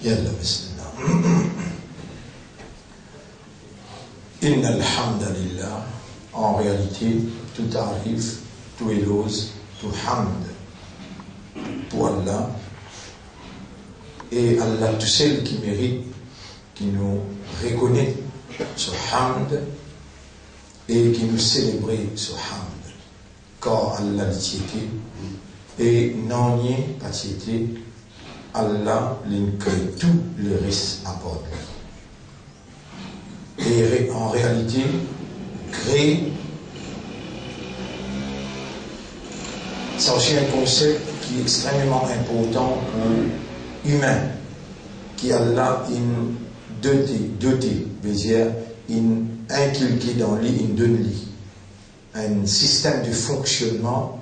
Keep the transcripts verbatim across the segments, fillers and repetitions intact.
Yalla, bismillah. Inna alhamdulillah. En réalité, tout tarif, tout eloz, tout hamd pou Allah. E Allah tousel ki merit ki nou rekonet so hamd e ki nou selebre so hamd. Kar Allah li ti ete, e nanye pa ti ete, Allah linn kre tou leres apar li. E re-, an realite, kre, sa osi enn konsep ki extrememan inportan pou imin, ki Allah inn dote, dote, vedir inn inkilke dan li, inn donn li enn sistem de fonksionnman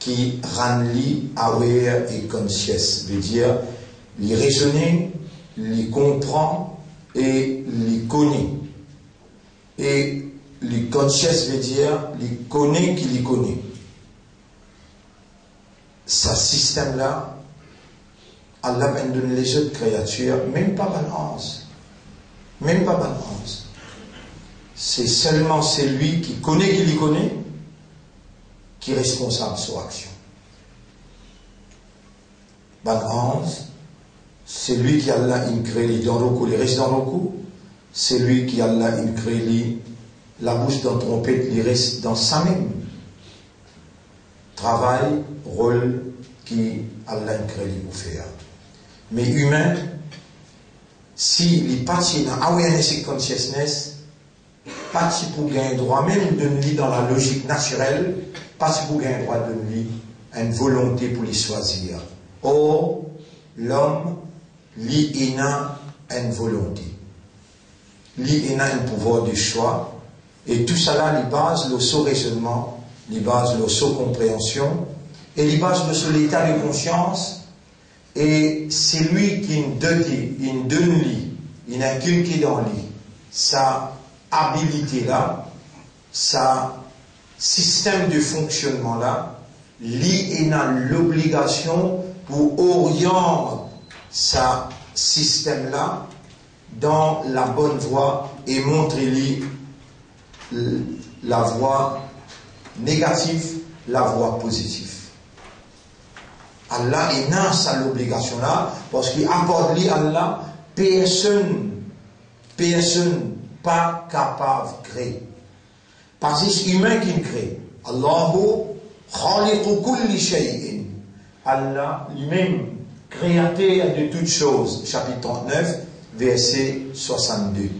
ki rann li aware e conscious, vedir li rezone, li konpran e li kone. E li conscious vedir li kone ki li kone. Sa sistem la, Allah pa'nn donn lezot kreatir, mem pa bann anz. Mem pa bann anz. Se selman selwi ki kone ki li kone ki responsab so aksion. Bann anz, selwi ki Allah inn kre li dan repos, li res dan repos. Selwi ki Allah inn kre li labous dan tronpet, li res dan samem. Travay, rol ki Allah inn kre li pou fer. Me imin, si li pa ti ena awareness ek consciousness, pa ti pou gagn drwa, mem donn li dan lalozik natirel, pa ti pou gagn drwa donn li enn volonte pou li swazir. Or, lom, li ena enn volonte. Li ena enn pouvwar de swa, e tousala li baz lor so rezonnman, li baz lor so konpreansion, e li baz lor so leta de konsians, e selwi ki'nn dote, inn donn li, inn inkilke dan li sa abilite la, sa sistem de fonksionnman la, li ena lobligasion pou oriant sa sistem la dan labonn vwa e montre li l-, lavwa negatif, lavwa pozitif. Allah ena sa lobligasion la, parski apar li Allah, personn, personn pa kapav kre. Pa zis imin ki'nn kre. Allahu khaliqu kulli shay'in. Allah limem, kreater de tout soz, sapit trantnef, verse swasannde.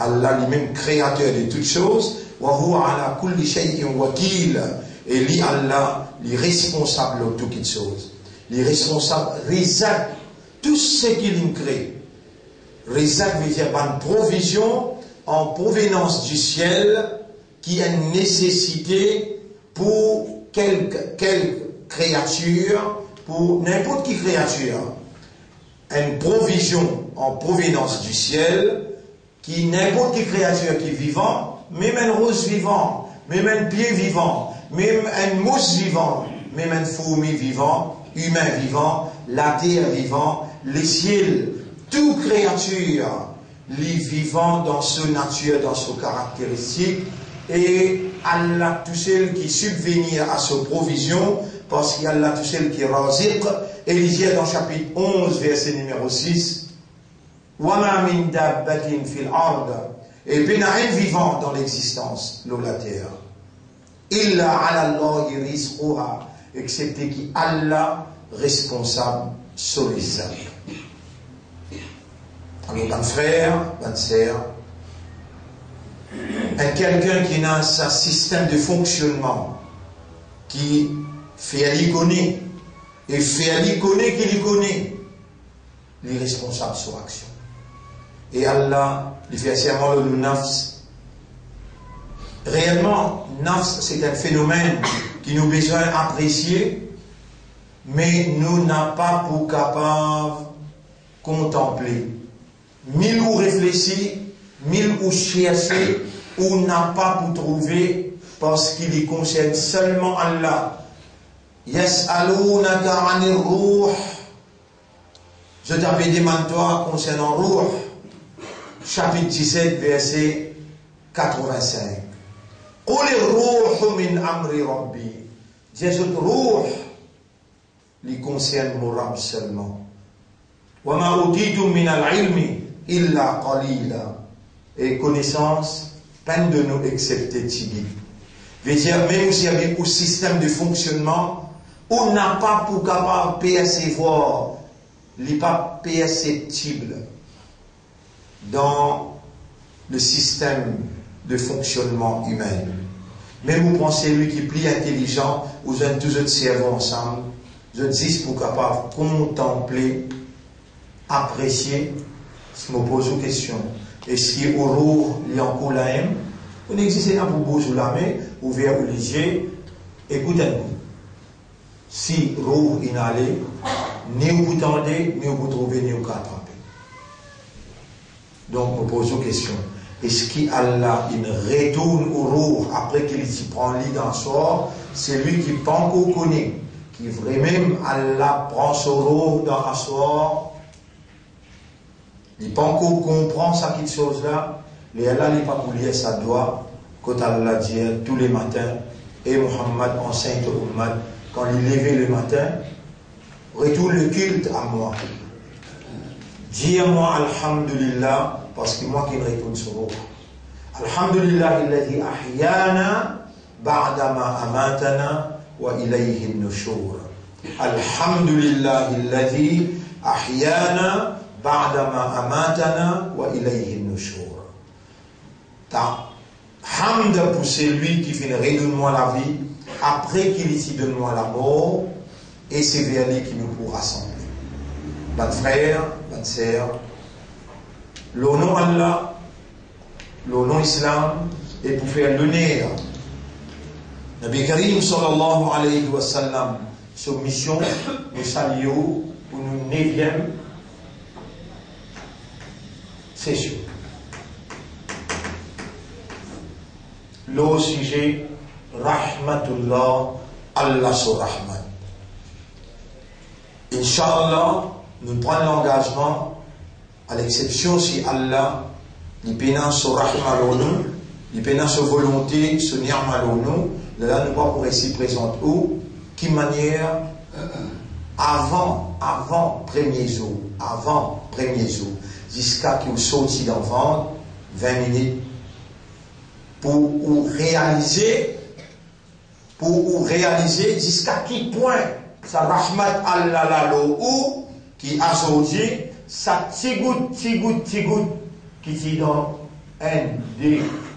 Allah limem, kreater de tout soz, wa huwa ala kulli shay'in wakil, e li, Allah, li responsab lor tou kitsoz. Li responsab rizak tou seki li'nn kre. Rizak vedir bann provizion an provenans di siel, ki enn nesesite pou kelk, kelk kreatir, pou ninport ki kreatir. Enn provizion an provenans di siel, ki ninport ki kreatir ki vivan, mem enn roz vivan, mem enn pie vivan, mem enn mous vivan, mem enn fourmi vivan, imin vivan, later vivan, lesiel, tou kreatir, li vivan dan so natir, dan so karakteristik, e Allah tousel ki sibvenir a so provizion, parski Allah tousel ki Raziq, e li dir dan sapit onz, verse nimero sis, "Wa ma min dabbatin fil ard", e pena enn vivan dan lexistans lor later, "illa ala Allahi rizquha", exepte ki Allah responsab so rizak. Bann frer, bann ser, enn kelkenn ki ena sa sistem de fonksionnman ki fer li kone, e fer li kone ki li kone, li responsab so aksion. E Allah, li fer serman lor nou nafs. Reelman, nafs, se enn fenomenn ki nou bizin apresie, me nou napa pou kapav kontanple. Mil ou reflesi, mil ou serse, ou napa pou trouve, parski li konsern selman Allah. Yas'alunaka anir ruh. Zot ape demann twa konsernan ruh. Sapit diset, verse katreven-sink. Qulir ruhu min amri Rabbi. Dir zot, ruh, li konsern mo Rab selman. Wa ma utitum minal ilmi illa qalila. E konesans, pa'nn donn nou exsepte tigit. Vedir, mem ou servi ou sistem de fonksionnman, ou napa pou kapav persevwar, li pa perseptib dan le sistem de fonksionnman imin. Mem ou pran selwi ki pli intelizan, ou zwenn tou zot servo ansam, zot zis pou kapav kontanple, apresie. Si mo poz ou kestion, eski ou ruh li ankor la mem? Ou nek zis ena pou bouz ou lame, ouver ou lizie, ekout enn kou. Si ruh inn ale, ni ou pou tande, ni ou pou trouve, ni ou kapav. Donk, mo poz ou kestion, eski Allah inn retourn ou ruh apre ki li ti pran li dan aswar? Selwi ki pankor kone ki vremem Allah pran so ruh dan aswar, li pankor konpran sa kiksoz la, lerla li pa pou lir sa dwa kot Allah dir touletan, e Muhammad ansegn to ummat, kan li leve lematin, retourn le kilt a mwa. Dir mwa alhamdulillah, parski mwa ki retourn so ruh. Alhamdulillahi alladhi ahyana ba'da ma amatana wa ilayhin nushur. Alhamdulillahi alladhi ahyana ba'da ma amatana wa ilayhin nushur. Ta hamd pou selwi ki finn redonn mwa lavi apre ki li ti donn mwa lamor, e se ver li ki nou pou rasanble. Bann frer, bann ser, lor nom Allah, lor nom Islam, e pou fer loner Nabi Karim sallallahu alayhi wa sallam, so mision, mo salie ou pou nou neviem sesion. Lor size rahmatullah, Allah so rahmat. Inshallah, nou pran langazman, a lexepsion si Allah, li pena so rahma lor nou, li pena so volonte, so ni'ma lor nou, lerla nou pa pou resi prezant ou, ki manier, avan, avan premie zour, avan premie zour, ziska ki ou sorti dan vant, vin minit, pou ou realize, pou ou realize ziska ki pwin sa rahmat Allah la lor ou, ki azordi sa tigout, tigout, tigout ki ti dan enn, de,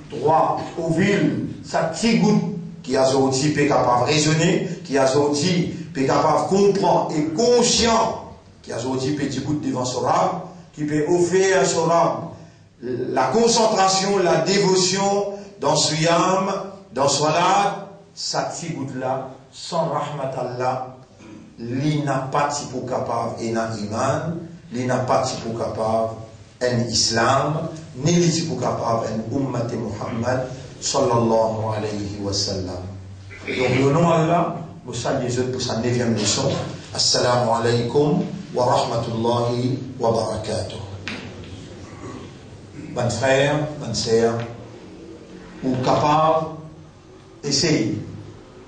trwa ovil, sa tigout ki azordi pe kapav rezone, ki azordi pe kapav konpran e konsian, ki azordi pe dibout devan so Rab, ki pe ofer so Rab lakonsantrasion, ladevosion dan siyam, dan swalat, sa tigout la, san rahmat Allah, li napa ti pou kapav ena iman, li napa ti pou kapav enn Islam, ni li ti pou kapav enn ummat Muhammad sallallahu alayhi wa sallam. Donk, lor nom Allah, mo salie zot pou sa neviem leson. Assalamu alaykum wa rahmatullahi wa barakatuh. Bann frer, bann ser, ou kapav esey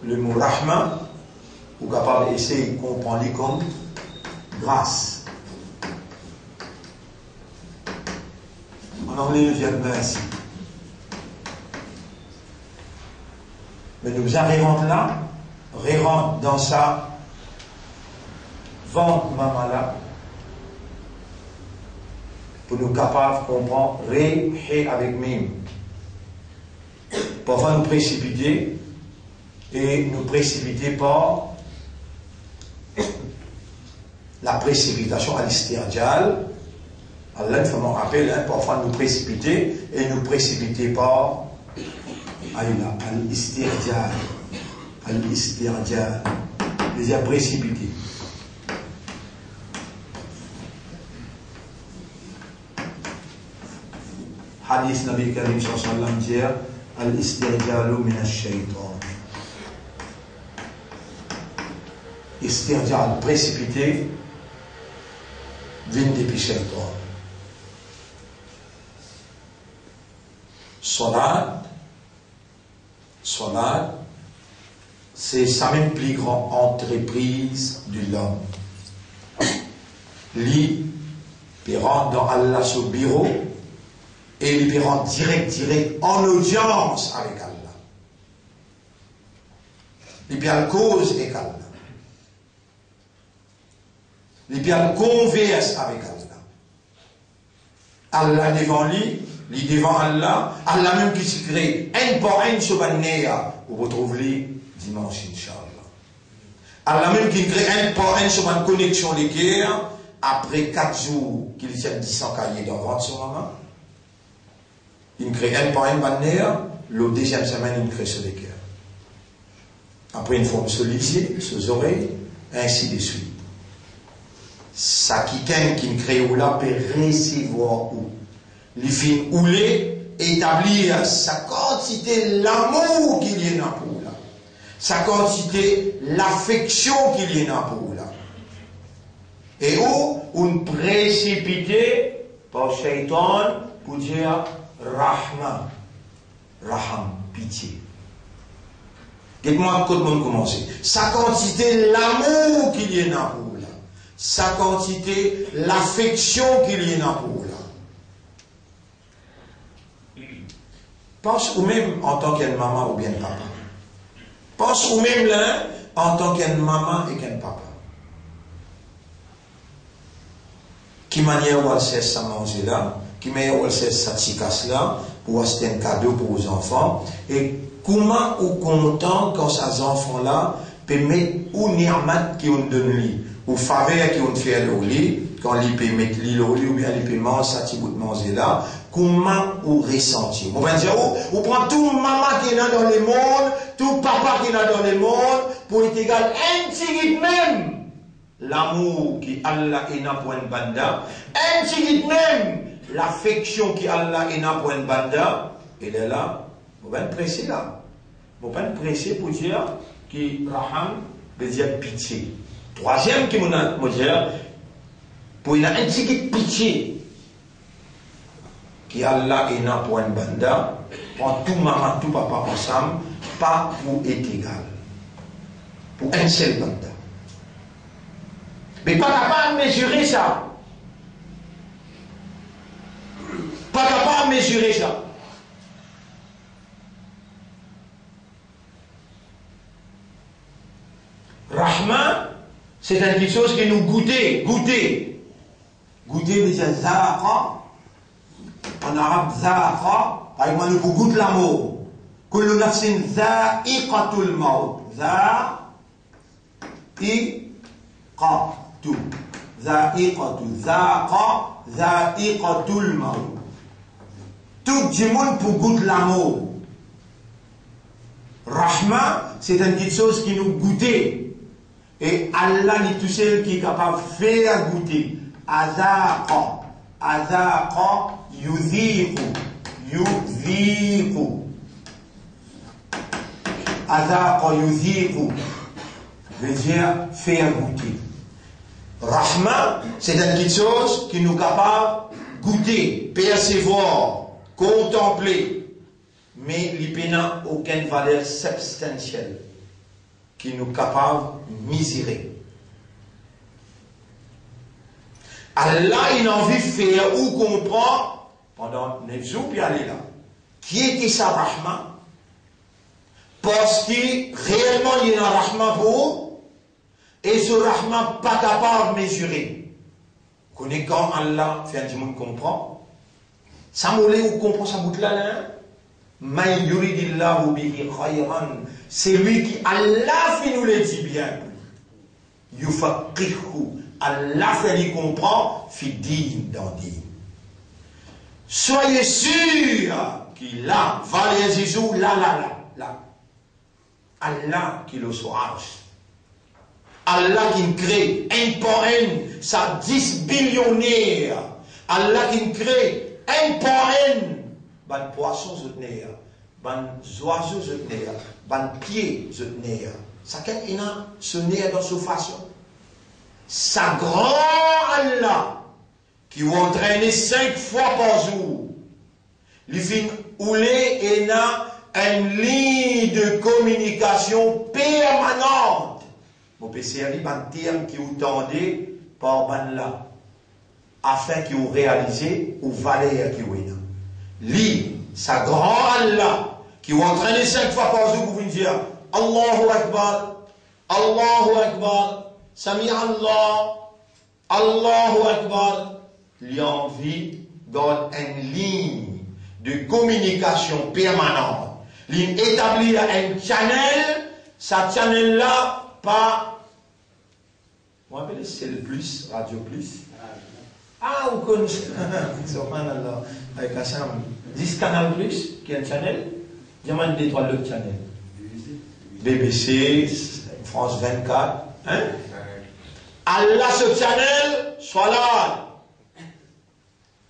lemo rahma, ou kapav esey konpran li kom gras. An angle, nou dir mersi. Me nou bizin rerant la, rerant dan sa vant mama la, pou nou kapav konpran re, he avek mim. Parfwa nou presipite, e nou presipite par la précipitation, al-isti'jal. Allah, nou fer mwa rapel, hein, parfwa nou presipite, e nou presipite par al-isti'jal. Al-isti'jal. Vedir presipite. Hadis Nabi Karim sallallahu alayhi wa sallam dir, "Al-isti'jalu minash shaytan." Isti'jal, presipite, vinn depi shaytan. Salat, Salat, se samem pli gran antrepriz de lom. Li pe rant dan Allah so biro e li pe rant direk, direk an odians avek Allah. Li pe al koz ek Allah. Li pe al konvers avek Allah. Allah devan li, li devan Allah, Allah mem ki ti kre enn par enn so bann ner, ou pou trouv li dimans, inshallah. Allah mem ki kre enn par enn so bann koneksion leker, apre kat zour ki li ti enn disan kaye dan vant so mama, Inn kre enn par enn bann ner, lor deziem semenn inn kre so leker. Apre inn form so lizie, so zorey, ensi de swit. Sa kikenn ki'nn kre ou la pe resevwar ou. Li finn oule etablir sa kantite lamour ki li ena pou ou la, sa kantite lafeksion ki li ena pou ou la. E ou, ou'nn presipite par sheytan pou dir rahma, raham, pitie. Get mwa kot mo'nn koumanse. Sa kantite lamour ki li ena pou ou la, sa kantite lafeksion ki li ena pou ou la. Pans ou mem antan ki enn mama oubien enn papa. Pans ou mem la, antan ki enn mama ek enn papa. Ki manier ou al sers sa manze la, ki manier ou al sers sa tikas la, pou aste enn kado pou ou zanfan, e kouma ou kontan kan sa zanfan la pe met ou ni'mat ki ou'nn donn li, ou faver ki ou'nn fer lor li, kan li pe met li lor li oubien li pe manz sa ti bout manze la, kouma ou resanti? Mo pe dir ou, ou pran tou mama ki ena dan lemond, tou papa ki ena dan lemond, pou li egal enn tigit mem lamour ki Allah ena pou enn banda, enn tigit mem lafeksion ki Allah ena pou enn banda, e lerla, mo pa'nn prese la. Mo pa'nn prese pou dir ki raham vedir pitie. Trwaziem ki mo, mo dir, pou ena enn tigit pitie ki Allah ena pou enn banda, pran tou mama, tou papa ansam, pa pou et egal. Pou enn sel banda. Me pa kapav mezire sa. Pa kapav mezire sa. Rahma, se enn kiksoz ki nou goute, goute. Goute, vedir zaqa, an arab zaqa, par exanp, nou pou gout lamor. Kullu nafsin za'iqatul maut. Za, i, qa, tu. Za'iqatu, zaqa, za'iqatul maut. Tou dimoun pou gout lamor. Rahma, se enn kiksoz ki nou goute. E Allah li tousel ki kapav fer goute. Azaqa, azaqa, yuziqu, yuziqu. Azaqa yuziqu, vedir fer goute. Rahma, se enn kiksoz ki nou kapav goute, persevwar, kontanple, me li pena okenn valer sibstansiel ki nou kapav mezire. Allah inn anvi fer ou konpran pandan nef zour pe ale la, ki ete sa rahma, parski reelman li ena rahma pou ou, e so rahma pa kapav mezire. Kone kan Allah fer dimoun konpran, sa mo le ou konpran sa bout la, la, hein? Man yuridillahu bihi khayran, selwi ki Allah finn oule dibien pou li. Yufaqqihhu, Allah fer li konpran, fi din, dan din. Soyez sûr ki la, valer zizour, la, la, la, la. Allah ki lor so Arsh. Allah ki kre enn par enn sa dis bilioner. Allah ki kre enn par enn bann pwason zot ena, bann zwazo zot ena, bann pie zot ena. Sakenn ena so ner dan so fason. Sa gran Allah ki ou antrene sink fwa par zour, li finn oule ena enn lign de kominikasion permanant. Mo pe servi bann term ki ou tande par bann la, afin ki ou realize ou valer ki ou ena. Li, sa gran Allah, ki ou antrene sink fwa par zour pou vinn dir, Allahu Akbar, Allahu Akbar, Sami Allah, Allahu Akbar, li anvi gard enn lign de kominikasion permanan. Li etablir enn channel, sa channel la pa, mo apel Sel Plus, Radio Plus. Ah, ou konn, subhanallah, avek Assam. Dis Canal Plus, ki enn channel, diaman de trwa lot channel. B B C, France vingt-quatre, hein? Allah so channel, swalat.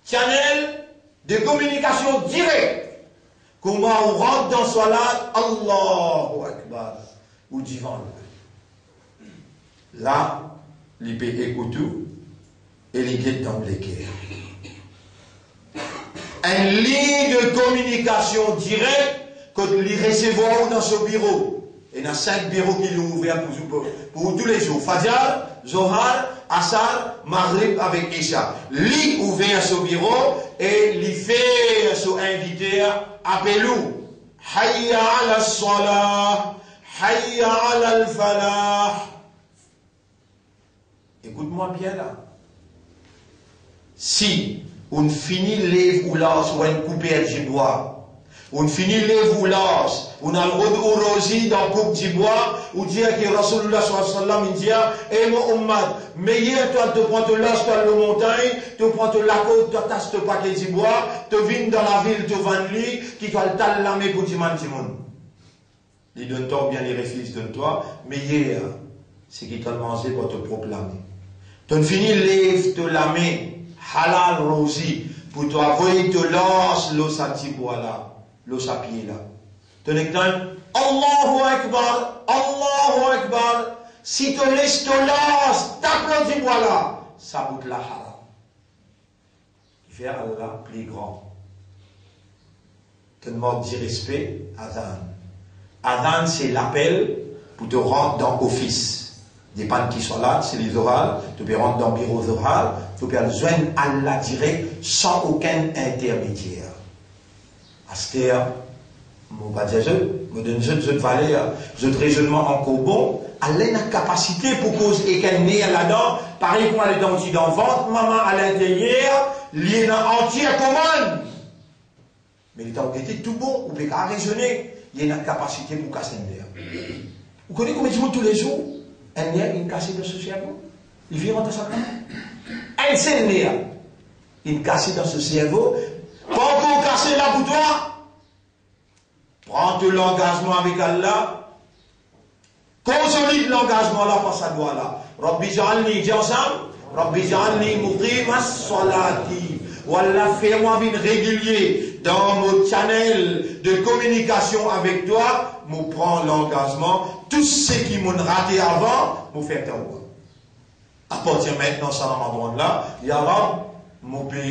Channel de kominikasion direk. Kouma ou rant dan swalat, Allahu Akbar, ou divan la. La, li pe ekout ou e li get dan leker. Enn lign de kominikasion direk kot li resevwar ou dan so biro. Ena sink biro ki li ouver pou, pou, pou toulezour. Fajr, Zohar, Asar, Maghrib avek Isha. Li ouver so biro e li fer so invite apel ou. Hayya ala salah, hayya ala falah. Ekout mwa bien la. Si ou'nn fini lev ou lars, ou enn kouper dibwa, ou'nn fini lev ou lars, ou'nn al rod ou rozi dan koup dibwa, ou dir ki Rasoulillah sallallahu alayhi wa sallam, inn dir, e mo oummat, meyer twa to pran to lars, to al lor montagn, to pran to lakord, to atas to pake dibwa, to vinn dan lavil, to vann li, ki to al tal lame pou dimann dimoun. Li donn twa oubien li refiz donn twa, meyer seki to al manze par to prop lame. To'nn fini lev to lame, halal rozi, pou to avoy to lars lor sa dibwa la, lor sa pie la. To'nn ek tann, Allahu Akbar, Allahu Akbar. Si to les to lars tap lor dibwa la, sa bout la haram. Kifer Allah pli gran. To'nn mank direspe, azan. Azan se lapel pou to rant dan ofis. Depann ki swalat, si li Zohar, to pe rant dan biro Zohar, to pe al zwenn Allah direk san okenn intermedier. Aster, mo pa dir zot, mo donn zot, zot valer, zot rezonnman ankor bon, Allah ena kapasite pou koz ek enn ner ladan, parey kouma letan ou ti dan vant mama alinteryer, li ena antie komann. Me letan ou gete tou bon, ou pe kapav rezone, li ena kapasite pou kas enn ner. Ou kone konbien dimoun toulezour, enn ner inn kase dan so servo, li finn rant dan sa kaz? Enn sel ner inn kase dan so servo, pa ankor kase la pou twa. Pran to langazman avek Allah. Konsolid langazman la par sa dwa la. Rabbi ij'alni, dir ansam, Rabbi ij'alni muqimas salati. O Allah, fer mwa vinn regilie dan mo channel de kominikasion avek twa. Mo pran langazman, tou seki mo'nn rate avan, mo fer twa. Apartir mintnan, sa Ramadan la, ya Rab, mo pe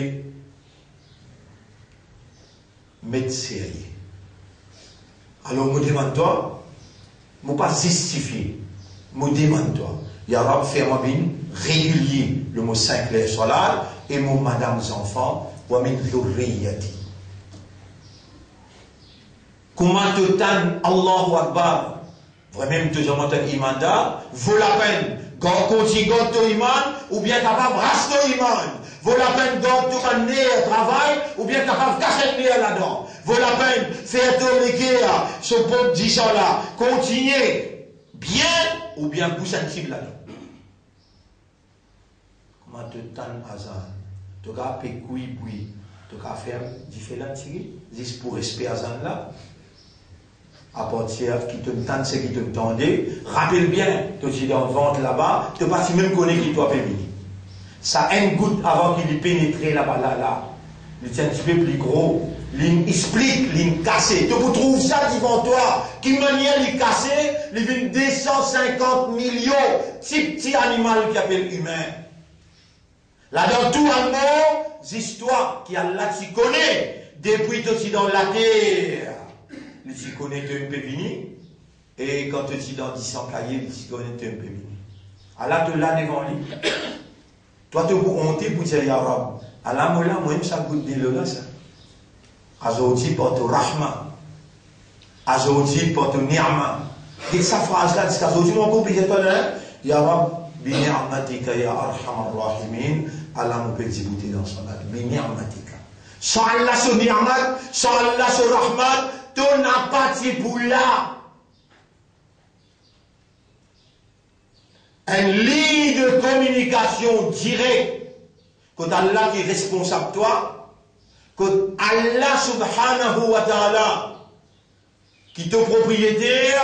met serye. Alor, mo demann twa, mo pa zistifie, mo demann twa, ya Rab, fer mwa vinn regilie lor mo sink ler swalat e mo madam, zanfan, wa min zurriyati. Kouma to tann Allahu Akbar, vremem to zame antann imandar, vo lapenn Gard, kontign gard to iman, oubien kapav ras to iman. Vo lapenn gard to bann ner travay, oubien kapav kas enn ner ladan. Vo lapenn fer to leker so pop disan la kontigne bien, oubien bous enn tib ladan. Kouma to tann azan, to kapav pe kwi bwi, to kapav fer dife la tigit, zis pou respe azan la. Apartir ki to tann seki to tande, rapel bien, to ti dan vant laba, to pa ti mem kone ki twa pe vini. Sa enn gout avan ki li penetre laba la, la, li ti enn tipe pli gro, li'nn split, li'nn kase. To pou trouv sa divan twa, ki manier li kase, li vinn de san sinkant milion tipti animal ki apel imin. Ladan tou bann mor, zis twa ki Allah ti kone, depi to ti dan later, li ti kone to pe vini, e kan to ti dan disan kaye, li ti kone to pe vini. Ala to la devan li. Twa to pou onte pou dir, "Ya Rab, ala mo la, mo enn sa gout delo la sa." Azordi par to rahma, azordi par to ni'ma. Get sa fraz la, ziska zordi mo ankor pe dir twa la, "Ya Rab, bi ni'matika ya arhamar rahimin." Ala mo pe diboute dan sa la, "bi ni'matika." San Allah so ni'mat, san Allah so rahmat, to napa ti pou la. Enn lign de kominikasion direk kot Allah ki responsab twa, kot Allah subhanahu wa ta'ala ki to propriyeter,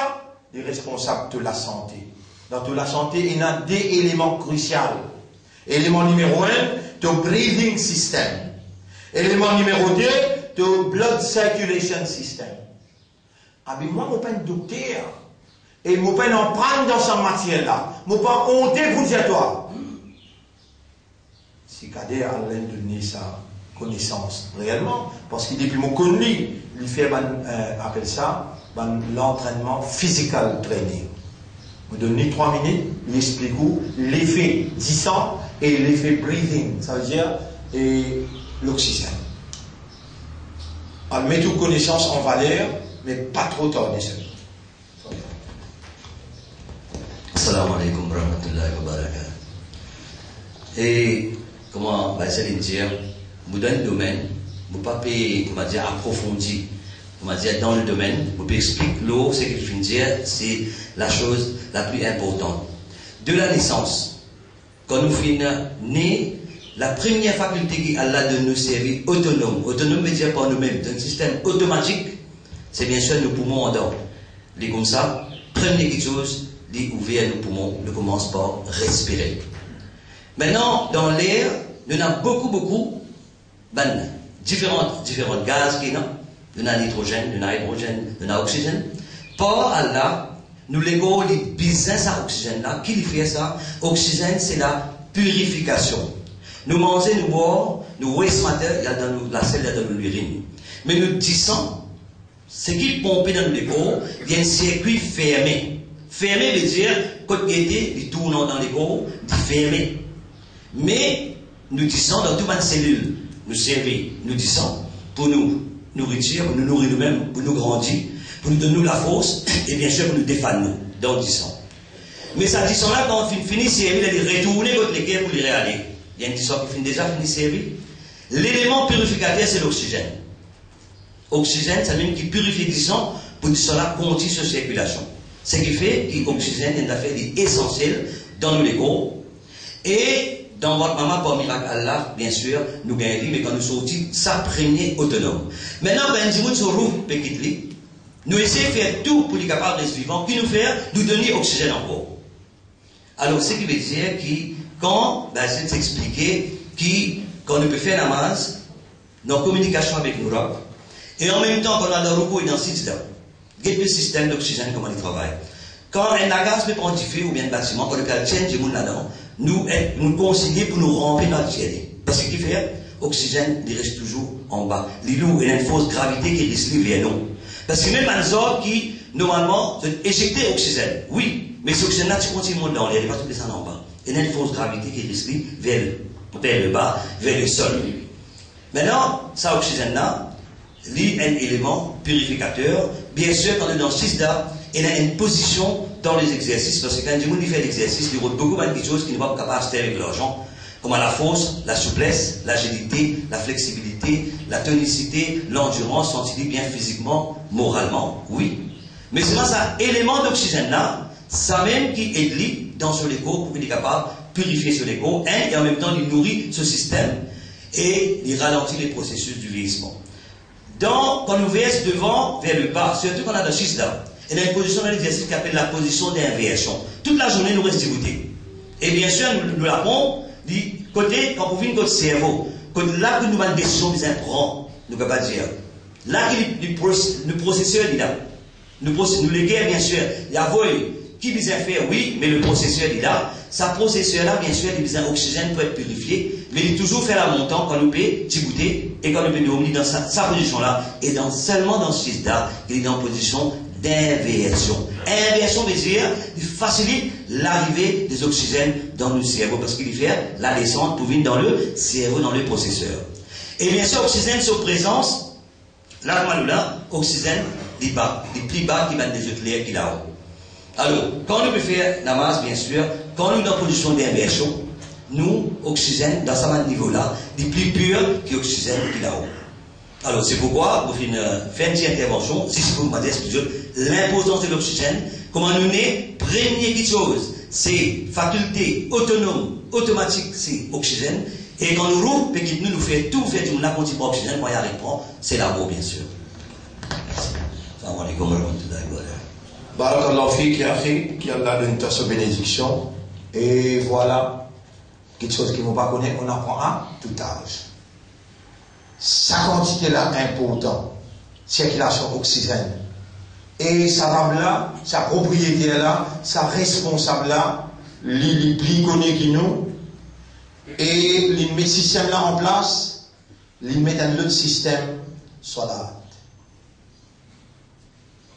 li responsab to lasante. Dan to lasante, ena de eleman krisial. Eleman nimero enn, to breathing system. Eleman nimero de, to blood circulation system. Abi mwa, mo pa enn dokter, e mo pa enn aprann dan sa matier la. Mo pa onte pou dir twa. Si Kader al donn li sa konesans reelman, parski depi mo konn li, li fer bann, eh, apel sa, bann lantrennman physical training. Mo donn li trwa minit, li explik ou lefe disan e lefe breathing, savedir, e loksizenn. Al met ou konesans an valer, me pa tro tarde selman. Assalamu alaikum warahmatullahi wabarakatuh. E kouma Bazel inn dir, mo dan enn domenn, mo pa pe, kouma dir, aprofondi, kouma dir, dan le domenn, mo pe explik lor seki to finn dir, se la chose la plus importante. De la naissance, kan nou finn ne, la premie fakilte ki Allah donn nou servi otonom. Otonom vedir par noumem, dan enn sistem otomatik, se biensir nou poumon andan. Li koumsa, premie kiksoz, li ouver nou poumon, nou koumans par respire. Aster, dan ler, nou ena boukou, boukou bann diferan, diferan gaz ki ena. Nou ena nitrozenn, nou ena idrozenn, nou ena oksizenn. Par Allah, nou lekor li bizin sa oksizenn la. Ki li fer sa? Oksizenn, se la pirifikasion. Nou manze, nou bwar, nou waste matter, li al dan nou lasel, li al dan nou lirinn. Me nou disan, seki ponpe dan nou lekor, li enn sirkwi ferme. Ferme vedir, kot gete, li tourn dan lekor, li ferme. Me nou disan dan tou bann selil, nou servi nou disan pou nou nouritir, pou nou nouri noumem, pou nou grandi, pou nou donn nou lafors, e biensir pou nou defann nou dan disan. Me sa disan la, kan finn fini servi, li retourne kot leker pou li reale. Li enn disan ki finn deza fini servi. Leleman pirifikater, se loksizenn. Oksizenn, samem ki pirifie disan, pou disan la kontign so sirkilasion. Seki fer ki oksizenn enn zafer li esansiel dan nou lekor. E dan vant mama, par mirak Allah, biensir, nou gagn li, me kan nou sorti, sa premie otonom. Aster, kan enn dimoun so rou pe kit li, nou esey fer tou pou li kapav res vivan, ki nou fer? Nou donn li oksizenn ankor. Alor, seki vedir ki, kan, Bazel ti explike ki, kan nou pe fer namaz, nou an kominikasion avek nou Rab, e anmemtan, kan nou al dan roukou e dan sijda, get nou sistem loksizenn kouma li travay. Kan enn lagaz pe pran dife oubien enn batiman, kan nou pe al tir dimoun ladan, nou, eh, nou konsigne pou nou ranpli nou al tir li. Parski ki fer? Oksizenn, li res touzour anba. Li lour, ena enn fors gravite ki ris li ver nou. Parski mem bann zard ki, normalman, zot ezekte oksizenn, wi, me si oksizenn la ti kontign mont dan ler, li pa tonbe desann anba. Ena enn fors gravite ki ris li ver, ver leba, ver lesol. Aster, sa oksizenn la, li enn eleman pirifikater. Biensir, kan nou dan sijda, Ena enn pozision dan lezegzersis, parski kan dimoun li fer lezersis, li rod boukou bann kiksoz ki nou pa kapav aste avek larzan, kouma lafors, lasouplesse, lazilite, lafleksibilite, latonisite, landirans, santi li bien fizikman, moralman, wi. Me selman sa eleman doksizenn la, samem ki ed li dan so lekor pou ki li kapav pirifie so lekor, enn, e anmemtan li nouri so sistem e li ralanti le prosesis di vieisman. Dan, kan nou vers devan, ver leba, sirtou kan nou dan sijda, ena enn pozision dan lezegzersis ki apel lapozision dinversion. Tout lazourne nou res diboute. E biensir, nou, nou lapran, li kote, kan pou vinn kot servo, kot la ki nou bann desizion bizin pran, nou kapav dir. La ki li, li pros-, nou proseser li la. Nou pros-, nou leker, biensir, li avoy ki bizin fer, wi, me le proseser li la. Sa proseser la, biensir, li bizin oksizenn pou et pirifie, me li touzour fer lamontan kan nou pe diboute e kan nou pe dormi dan sa, sa pozision la, e dan, selman dan sijda, li dan pozision dinversion. Inversion vedir, li fasilit larive dezoksizenn dan nou servo, parski li fer ladesant pou vinn dan le servo, dan le proseser. E biensir, oksizenn so prezans, la kouma nou la, oksizenn, li ba, li pli ba ki bann lezot ler ki lao. Alor, kan nou pe fer namaz, biensir, kan nou dan pozision dinversion, nou oksizenn dan sa bann nivo la, li pli pir ki oksizenn ki lao. Alor, se poukwa, mo finn, euh, fer enn ti intervansion, zis pou mo dir, explike zot linportans de loksizenn, kouma nou ne, premie kiksoz, se fakilte otonom, otomatik, se oksizenn, e kan nou rou pe kit nou, nou fer tou, fer dimoun la kontign pran oksizenn, kan li aret pran, se lamor, biensir. Salam aleykoum wa rahmatullahi wa barakatuh. Barakallahu fik, ya akhi, ki Allah donn twa so benediksion. E vwala, kiksoz ki mo pa kone, on apprend à tout âge. Sa kantite la inportan, sirkilasion oksizenn. E sa bab la, sa propriyeter la, sa responsab la, li, li pli kone ki nou, e li met sistem la an plas, li met enn lot sistem, swalat.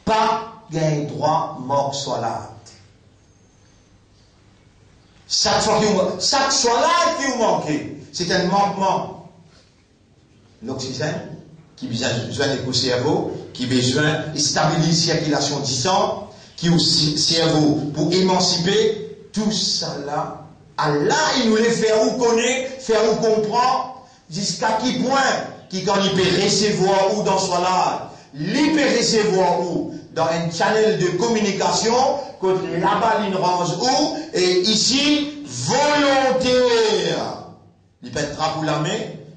Pa gagn drwa mank swalat. Sak fwa ki ou, sak swalat ki ou manke, se enn mankman. Loksizenn ki bizin zwenn ek ou servo, ki bizin stabiliz sirkilasion disan, ki ou si-, servo pou emansipe, tousala, Allah, li nou le fer ou kone, fer ou konpran, ziska ki pwin ki kan li pe resevwar ou dan swalat, li pe resevwar ou dan enn channel de kominikasion, kot laba li ranz ou, e isi, volonter. Li pa enn trap ou lame,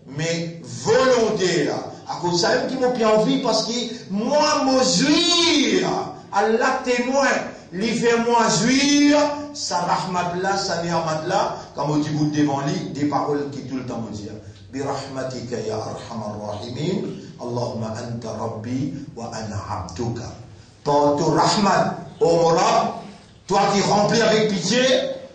me volonter. Akoz sa mem ki mo pe anvi, parski mwa mo zwir, Allah temwin, li fer mwa zwir sa rahmat la, sa ni'mat la, kan mo dibout devan li, de parol ki toultan mo dir, "Bi rahmatika ya arhamar rahimin, Allahumma anta rabbi wa ana abduka." Par to rahmat, o mo Rab, twa ki ranpli avek pitie,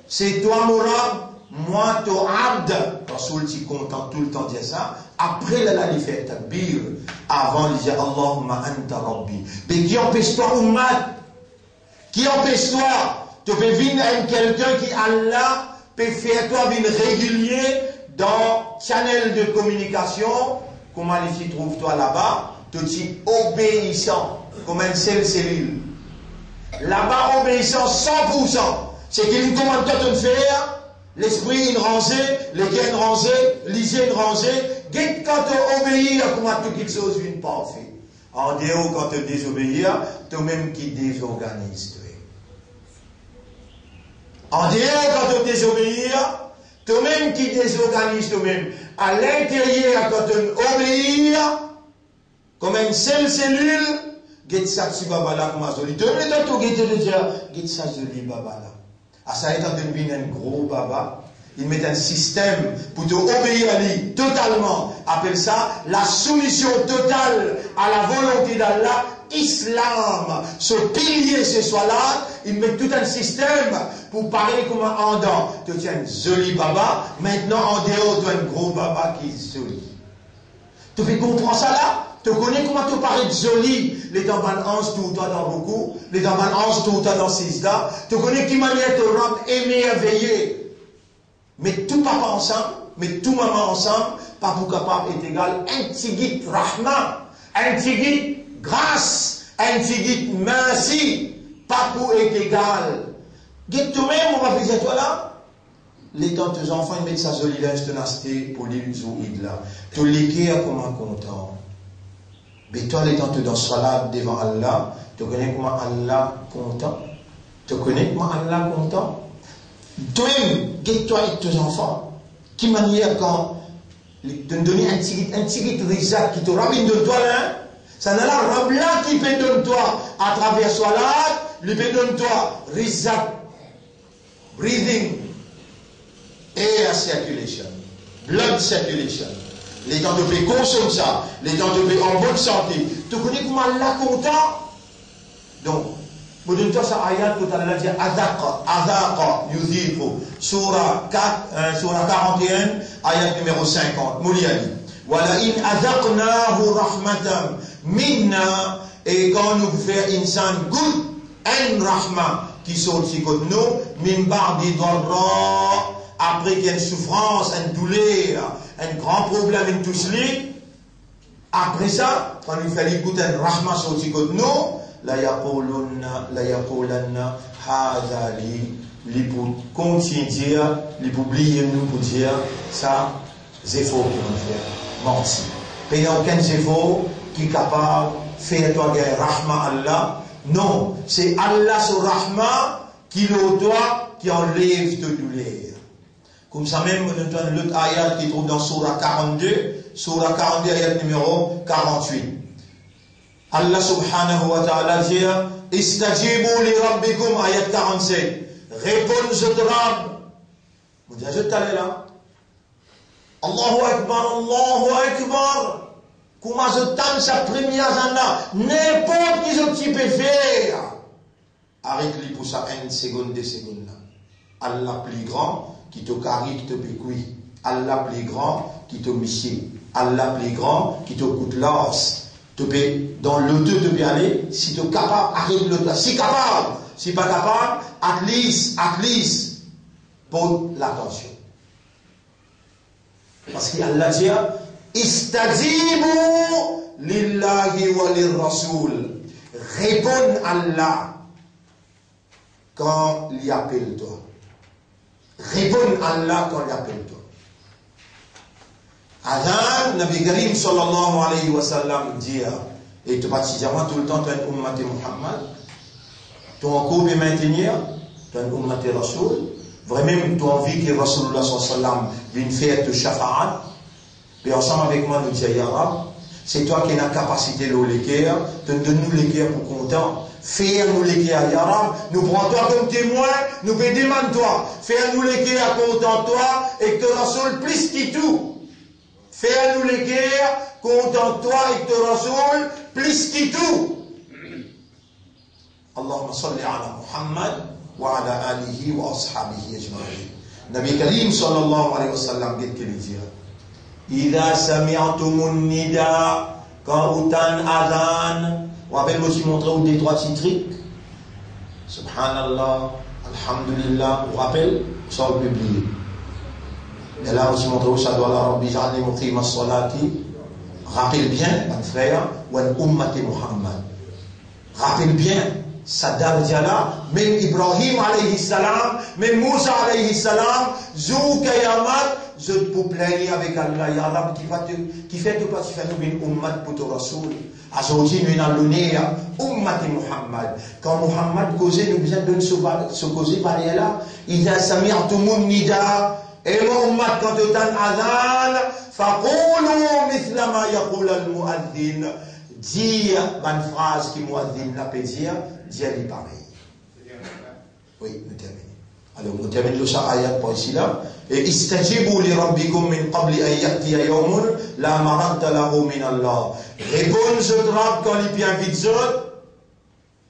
se twa mo Rab, mwa to abd. Rasoul ti kontan toultan dir sa. Apre la, la li fer takbir, avan li dir, "Allahumma anta rabbi." Be ki anpes twa, ummat? Ki anpes twa? To pe vinn enn kelkenn ki Allah pe fer twa vinn regilie dan channel de kominikasion, kouma li ti trouv twa laba, to ti obeisan kouma enn sel selil. Laba obeisan san poursan, seki li komann twa to fer, lespri inn ranze, leker inn ranze, lizie inn ranze, get kan to obeir kouma tou kiksoz vinn parfe. Andeor kan to dezobeir, to mem ki dezorganiz twa. Andeor kan to dezobeir, to mem ki dezorganiz to mem. Alinteryer kan to obeir, kouma enn sel selil, get sa ti baba la kouma zoli. To mem letan to gete, to dir, "Get sa zoli baba la." Asa letan to vinn enn gro baba, li met enn sistem pou to obeir li totalman. Apel sa la soumision total à la volonté d'Allah. Islam, so pilie se swalat, li met tou enn sistem pou parey kouma andan to ti enn zoli baba, mintnan andeor to enn gro baba ki zoli. To pe konpran sa la? To kone kouma to paret zoli letan bann anz tour twa dan roukou, letan bann anz tour twa dan sijda? To kone ki manier to Rab emerveye? Met tou papa ansam, met tou mama ansam, pa pou kapav et egal enn tigit rahma, enn tigit gras, enn tigit mersi. Chaque coup est égal. Get tomem, mo pa finn dir twa la. Letan to zanfan inn met sa zoli linz to'nn aste pou li zour Id la, to leker kouma kontan. Be twa, letan to dan swala devan Allah, to kone kouma Allah kontan? To kone kouma Allah kontan? Tomem, get twa ek to zanfan. Ki manier kan li, to'nn donn li enn tigit, enn tigit rizak ki to Rab inn donn twa la, sa nala Rab la ki pe donn twa atraver swalat, li pe donn twa rizak, breathing, air circulation, blood circulation. Letan to pe konsom sa, letan to pe an bonn sante, to kone kouma Allah kontan? Donk, mo donn twa sa ayat kot Allah dir, azaqa, azaqa, yuziqu, soura kat, euh, soura karant-e-enn, ayat nimero sinkant. Mo lir li. Wa la in azaqnahu rahmatan minna, e kan nou fer insan gout enn rahma ki sorti kot nou, min ba'di darra, apre ki enn soufrans, enn douler, enn gran problem inn tous li, apre sa, kan nou fer li gout enn rahma sorti kot nou, la yaqulunna, la yaqulanna, hadha li, li pou kontign dir, li pou bliye nou pou dir, sa zefor ki nou fer, manti. Pena okenn zefor ki kapav fer twa gagn rahma Allah. Non, se Allah so rahma ki lor twa, ki anlev to douler. Koumsamem, mo donn twa enn lot ayat ki trouv dan soura karant-de, soura karant-de, ayat nimero karant-wit. Allah subhanahu wa ta'ala dir, istajibu li rabbikum, ayat karant-set, reponn zot Rab. Mo dir zot taler la, Allahu Akbar, Allahu Akbar. Kouma zot tann sa premie azan la, ninport ki zot ti pe fer, aret li pou sa enn segonn, de segonn la. Allah pli gran ki to kari ki to pe kwi. Allah pli gran ki to misie. Allah pli gran ki to kout las. To pe dan loto, to pe ale, si to kapav, aret loto la. Si kapav, si pa kapav, at least, at least, port latansion. Parski Allah dir, istajibu lillahi wa lirrasul. Reponn Allah kan li apel twa. Reponn Allah kan li apel twa. Azan, Nabi Karim sallallahu alayhi wa sallam dir, e to pa ti dir mwa toultan to enn ummat Muhammad, to ankor pe maintenir to enn ummat Rasoul, vremem to anvi ki Rasoulullah sallallahu alayhi wa sallam vinn fer to shafaat, be ansam avek mwa nou dir, ya Rab, se twa ki ena kapasite lor leker, to donn nou leker pou kontan. Fer nou leker, ya Rab, nou pran twa kom temwin, nou pe demann twa, fer nou leker kontan twa ek to Rasoul plis ki tou. Fer nou leker kontan twa ek to Rasoul plis ki tou. Allahumma salli ala Muhammad wa ala alihi wa ashabihi ajma'in. Nabi Karim sallallahu alayhi wa sallam, get ki li dir, idha sami'tumun nida, kan ou tann azan, ou rapel mo ti montre ou de trwa ti trik, Subhanallah, Alhamdulillah, ou rapel, sa ou pe bliye. E la, ou ti montre ou sa dwa la, Rabbi ij'alni muqima salati. Rapel bien, bann frer, wa min ummati Muhammad. Rapel bien, sa darja la, mem Ibrahim alayhi salam, mem Mousa alayhi salam, zour kiyamat, zot pou plinn avek Allah, ya Rab, ki pa to, kifer to pa ti fer nou vinn ummat pou to Rasoul. Azordi nou ena loner, ummati Muhammad. Kan Muhammad koze, nou bizin donn so va-, so koze valer la. Idha sami'tumun nida, e mo ummat, kan to tann azan, faqulu mithla ma yaqulul muazzin. Dir bann fraz ki muazzin la pe dir, dir li parey. Wi, nou termine. Alor, nou termine lor sa ayat par isi la. E, istajibu li rabbikum min qabli an ya'tiya yawmun la maradda lahu min Allah. Reponn zot Rab kan li pe invit zot.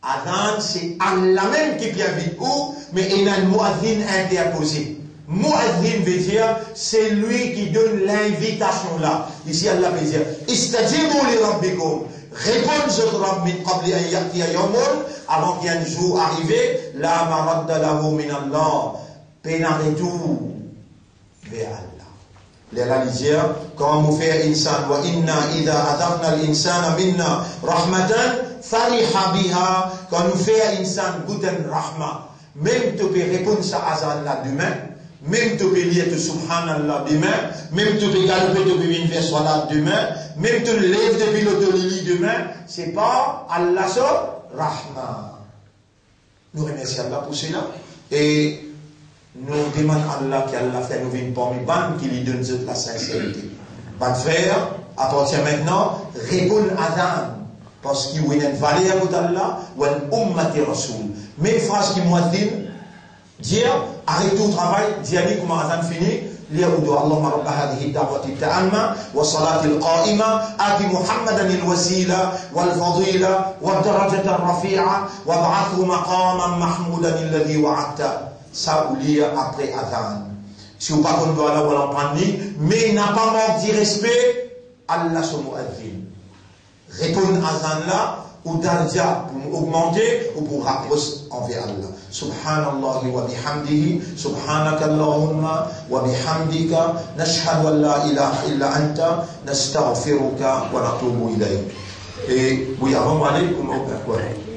Azan, se Allah mem ki pe invit ou, me ena enn muazzin interpoze. Muazzin ve dir, selwi ki donn linvitasion la. Isi, Allah pe dir, istajibu li rabbikum. Reponn zot Rab min qabli an ya'tiya yawmun, avan ki enn zour arive, la maradda lahu min Allah, pena retour ver Allah. Lerla li dir, kan mo fer insan, wa inna idha adhaqna al-insana minna rahmatan fariha biha, kan nou fer insan gout enn rahma, mem to pe reponn sa azan la demin, mem to pe lir to Subhanallah demin, mem to pe galope, to pe vinn fer swalat demin, mem to lev depi loto lili demin, se par Allah so rahma. Nou remersie Allah pou sela e nou demann Allah ki Allah fer nou vinn parmi bann ki li donn zot lasinserite. Bann frer, apartir mintnan, reponn azan, parski ou ena enn valer kot Allah, ou enn ummati Rasoul. Me fraz ki mouazin dir, aret tou travay, dir li kouma azan fini, lir ou dwa, Allahumma rabba hadhihi da'wati tamma wa salati al-qa'ima, ati Muhammadan al-wasila wal fadila wad darajata ar-rafi'a wab'athhu maqaman mahmudan alladhi wa'adta. Sa ou lir apre azan. Si ou pa konn dwa la, ou al aprann li, me napa mank direspe Allah so mouazin. Reponn azan la, ou darja pou ogmante, ou pou rapros anver Allah. Subhanallahi wa bihamdihi, subhanakallahumma wa bihamdika, nashhadu an la ilaha illa anta, nastaghfiruka wa natubu ilayk. E, wi, avan mo ale, kouma ou pe